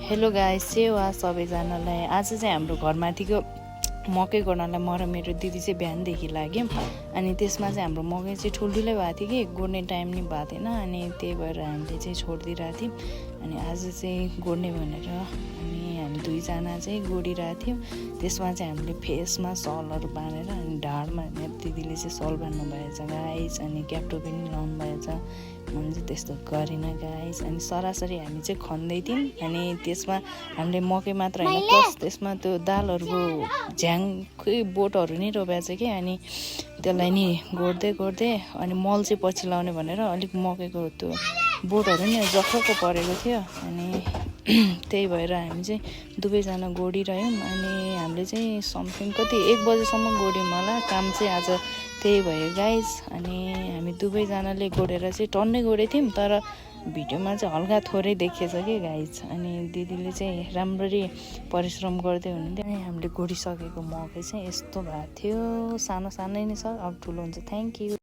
Hello guys, सेवा सबैजनालाई। आज चाहिँ हाम्रो घरमाथिको मकै गोड्नलाई म र मेरो दिदी चाहिँ बिहानदेखि लाग्यौँ। अनि त्यसमा चाहिँ हाम्रो मकै चाहिँ ठुल्ठुलै भएको थियो कि गोड्ने टाइम नि भएको थिएन। अनि त्यही भएर हामीले चाहिँ छोडिदिरहेको थियौँ। अनि आज चाहिँ गोड्ने भनेर हामी दुईजना चाहिँ गोडिरहेको थियौँ। त्यसमा चाहिँ हामीले फेसमा सलहरू बाँधेर अनि ढाडमा मेरो दिदीले चाहिँ सल बाँध्नु भएछ गाइस। अनि क्याप्टो पनि लाउनु भएछ। मैले चाहिँ त्यस्तो गरिनँ गाइस। अनि सरासरी हामी चाहिँ खन्दै थियौँ। अनि त्यसमा हामीले मकै मात्र होइन प्लस त्यसमा त्यो दालहरूको झ्याङकै बोटहरू नि रोपेको छ कि। अनि त्यसलाई नि गोड्दै अनि मल चाहिँ पछि लाउने भनेर अलिक मकैको त्यो बोटहरू नि जख्खको परेको थियो। अनि त्यही भएर हामी चाहिँ दुवैजना गोडिरह्यौँ। अनि हामीले चाहिँ समथिङ कति 1 बजेसम्म गोड्यौँ होला। काम चाहिँ आज त्यही भयो गाइस। अनि हामी दुवैजनाले गोडेर चाहिँ टन्नै गोडेको थियौँ, तर भिडियोमा चाहिँ हल्का थोरै देखिएछ कि गाइस। अनि दिदीले चाहिँ राम्ररी परिश्रम गर्दै हुनुहुन्थ्यो। अनि हामीले गोडिसकेको मकै चाहिँ यस्तो भएको थियो। सानो सानै नै छ, अब ठुलो हुन्छ। Thank you.